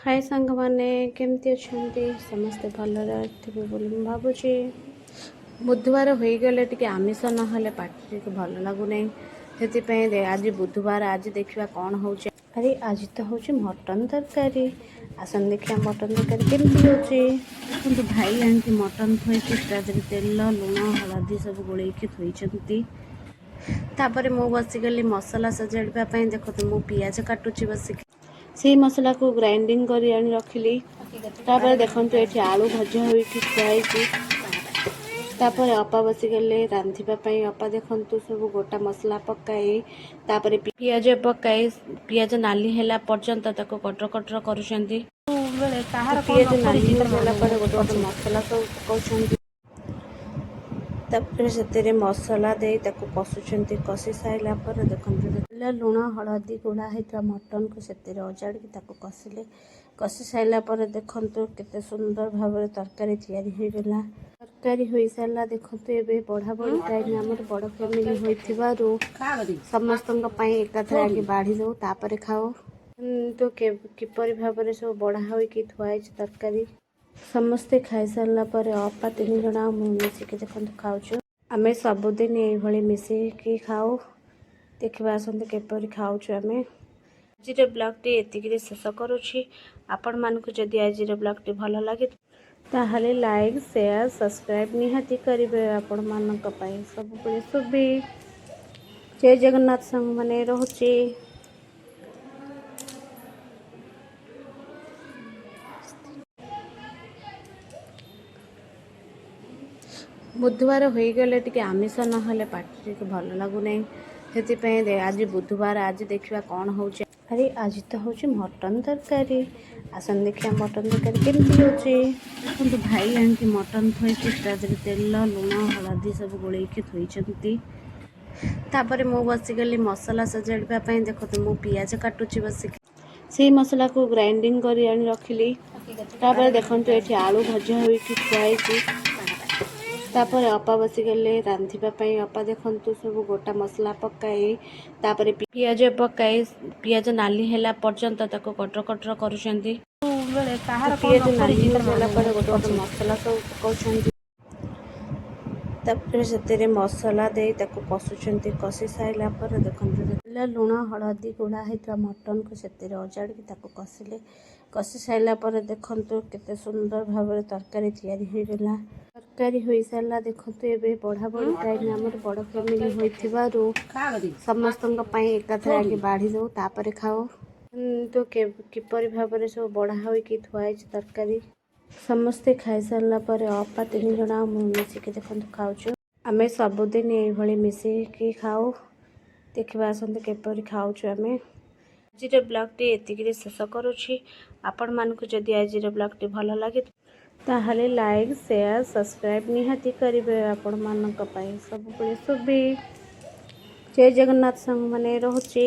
ହାଏ ସାଙ୍ଗମାନେ, କେମିତି ଅଛନ୍ତି? ସମସ୍ତେ ଭଲରେ ଥିବେ ବୋଲି ମୁଁ ଭାବୁଛି। ବୁଧବାର ହୋଇଗଲେ ଟିକେ ଆମିଷ ନହେଲେ ପାଟି ଟିକେ ଭଲ ଲାଗୁନାହିଁ। ସେଥିପାଇଁ ଆଜି ବୁଧବାର, ଆଜି ଦେଖିବା କ'ଣ ହେଉଛି। ଆରେ ଆଜି ତ ହେଉଛି ମଟନ୍ ତରକାରୀ। ଆସନ୍ତୁ ଦେଖିବା ମଟନ୍ ତରକାରୀ କେମିତି ହେଉଛି। ଦେଖନ୍ତୁ, ଭାଇ ଆଣିକି ମଟନ୍ ଥୋଇକି ତା ଦେହରେ ତେଲ, ଲୁଣ, ହଳଦୀ ସବୁ ଗୋଳେଇକି ଥୋଇଛନ୍ତି। ତାପରେ ମୁଁ ବସିଗଲି ମସଲା ସଜାଡ଼ିବା ପାଇଁ। ଦେଖନ୍ତୁ, ମୁଁ ପିଆଜ କାଟୁଛି ବସିକି। ସେଇ ମସଲାକୁ ଗ୍ରାଇଣ୍ଡିଙ୍ଗ କରି ଆଣି ରଖିଲି। ତାପରେ ଦେଖନ୍ତୁ, ଏଠି ଆଳୁ ଭଜା ହୋଇକି ଥୁଆ ହେଇଛି। ତାପରେ ଅପା ବସିଗଲେ ରାନ୍ଧିବା ପାଇଁ। ଅପା ଦେଖନ୍ତୁ, ସବୁ ଗୋଟା ମସଲା ପକାଇ, ତାପରେ ପିଆଜ ପକାଇ, ପିଆଜ ନାଲି ହେଲା ପର୍ଯ୍ୟନ୍ତ ତାକୁ କଟର କଟର କରୁଛନ୍ତି। ବେଳେ କାହାର କଣ ପିଆଜ ନାଲି ନକରିଛି ତାର ହେଇସାରିଲା ପରେ ଗୋଟେ ଗୋଟେ ଅଛି। ମସଲା ସବୁ ପକାଉଛନ୍ତି। ତାପରେ ସେଥିରେ ମସଲା ଦେଇ ତାକୁ କଷୁଛନ୍ତି। କଷି ସାରିଲା ପରେ ଦେଖନ୍ତୁ, ତେଲ, ଲୁଣ, ହଳଦୀ ଗୋଳା ହେଇଥିବା ମଟନକୁ ସେଥିରେ ଅଜାଡ଼ିକି ତାକୁ କଷିଲେ। କଷି ସାରିଲା ପରେ ଦେଖନ୍ତୁ, କେତେ ସୁନ୍ଦର ଭାବରେ ତରକାରୀ ତିଆରି ହୋଇଗଲା। ତରକାରୀ ହୋଇସାରିଲା। ଦେଖନ୍ତୁ, ଏବେ ବଢ଼ା ବଢ଼ି ଟାଇମ୍। ଆମର ବଡ଼ ଫ୍ୟାମିଲି ହୋଇଥିବାରୁ ସମସ୍ତଙ୍କ ପାଇଁ ଏକାଥରେ ଆଗେ ବାଢ଼ି ଦେଉ, ତାପରେ ଖାଉ। କିନ୍ତୁ କିପରି ଭାବରେ ସବୁ ବଢ଼ା ହୋଇକି ଥୁଆ ହେଇଛି ତରକାରୀ। ସମସ୍ତେ ଖାଇସାରିଲା ପରେ ଅପା ତିନି ଜଣ ଆଉ ମୁଁ ମିଶିକି ଦେଖନ୍ତୁ ଖାଉଛୁ। ଆମେ ସବୁଦିନ ଏଇଭଳି ମିଶିକି ଖାଉ। ଦେଖିବା ଆସନ୍ତୁ କିପରି ଖାଉଛୁ ଆମେ। ଆଜିର ବ୍ଲଗ୍ଟି ଏତିକିରେ ଶେଷ କରୁଛି। ଆପଣମାନଙ୍କୁ ଯଦି ଆଜିର ବ୍ଲଗ୍ଟି ଭଲ ଲାଗେ, ତାହେଲେ ଲାଇକ୍, ସେୟାର, ସବସ୍କ୍ରାଇବ୍ ନିହାତି କରିବେ। ଆପଣମାନଙ୍କ ପାଇଁ ସବୁବେଳେ ଶୁଭି। ଜୟ ଜଗନ୍ନାଥ ସାଙ୍ଗମାନେ, ରହୁଛି। ବୁଧବାର ହୋଇଗଲେ ଟିକେ ଆମିଷ ନହେଲେ ପାଟି ଟିକେ ଭଲ ଲାଗୁନାହିଁ। ସେଥିପାଇଁ ଆଜି ବୁଧବାର, ଆଜି ଦେଖିବା କ'ଣ ହେଉଛି। ଆରେ ଆଜି ତ ହେଉଛି ମଟନ୍ ତରକାରୀ। ଆସନ୍ତୁ ଦେଖିବା ମଟନ୍ ତରକାରୀ କେମିତି ହେଉଛି। ଦେଖନ୍ତୁ, ଭାଇ ଆଣିକି ମଟନ୍ ଥୋଇକି ତା ଦେହରେ ତେଲ, ଲୁଣ, ହଳଦୀ ସବୁ ଗୋଳେଇକି ଥୋଇଛନ୍ତି। ତାପରେ ମୁଁ ବସିଗଲି ମସଲା ସଜାଡ଼ିବା ପାଇଁ। ଦେଖନ୍ତୁ, ମୁଁ ପିଆଜ କାଟୁଛି ବସିକି। ସେଇ ମସଲାକୁ ଗ୍ରାଇଣ୍ଡିଙ୍ଗ କରି ଆଣି ରଖିଲି। ତାପରେ ଦେଖନ୍ତୁ, ଏଠି ଆଳୁ ଭଜା ହୋଇକି ଥୁଆ ହେଇଛି। ତାପରେ ଅପା ବସିଗଲେ ରାନ୍ଧିବା ପାଇଁ। ଅପା ଦେଖନ୍ତୁ, ସବୁ ଗୋଟା ମସଲା ପକାଇ, ତାପରେ ପିଆଜ ପକାଇ, ପିଆଜ ନାଲି ହେଲା ପର୍ଯ୍ୟନ୍ତ ତାକୁ କଟର କଟର କରୁଛନ୍ତି। ବେଳେ କାହାର କଣ ପିଆଜ ନାଲି ନକରିଛି ତାର ହେଇସାରିଲା ପରେ ଗୋଟେ ଗୋଟେ ଅଛି। ମସଲା ସବୁ ପକାଉଛନ୍ତି। ତାପରେ ସେଥିରେ ମସଲା ଦେଇ ତାକୁ କଷୁଛନ୍ତି। କଷି ସାରିଲା ପରେ ଦେଖନ୍ତୁ, ତେଲ, ଲୁଣ, ହଳଦୀ ଗୋଳା ହେଇଥିବା ମଟନକୁ ସେଥିରେ ଅଜାଡ଼ିକି ତାକୁ କଷିଲେ। କଷି ସାରିଲା ପରେ ଦେଖନ୍ତୁ, କେତେ ସୁନ୍ଦର ଭାବରେ ତରକାରୀ ତିଆରି ହୋଇଗଲା। ତରକାରୀ ହୋଇସାରିଲା। ଦେଖନ୍ତୁ, ଏବେ ବଢ଼ା ବଢ଼ି ଟାଇମ୍। ଆମର ବଡ଼ ଫ୍ୟାମିଲି ହୋଇଥିବାରୁ ସମସ୍ତଙ୍କ ପାଇଁ ଏକାଥରେ ଆଗେ ବାଢ଼ି ଦେଉ, ତାପରେ ଖାଉ। କିନ୍ତୁ କିପରି ଭାବରେ ସବୁ ବଢ଼ା ହୋଇକି ଥୁଆ ହେଇଛି ତରକାରୀ। ସମସ୍ତେ ଖାଇସାରିଲା ପରେ ଅପା ତିନି ଜଣ ଆଉ ମୁଁ ମିଶିକି ଦେଖନ୍ତୁ ଖାଉଛୁ। ଆମେ ସବୁଦିନ ଏଇଭଳି ମିଶିକି ଖାଉ। ଦେଖିବା ଆସନ୍ତୁ କିପରି ଖାଉଛୁ ଆମେ। ଆଜିର ବ୍ଲଗ୍ଟି ଏତିକିରେ ଶେଷ କରୁଛି। ଆପଣମାନଙ୍କୁ ଯଦି ଆଜିର ବ୍ଲଗ୍ଟି ଭଲ ଲାଗେ, ତାହେଲେ ଲାଇକ୍, ସେୟାର, ସବସ୍କ୍ରାଇବ୍ ନିହାତି କରିବେ। ଆପଣମାନଙ୍କ ପାଇଁ ସବୁବେଳେ ଶୁଭି। ଜୟ ଜଗନ୍ନାଥ ସାଙ୍ଗମାନେ, ରହୁଛି।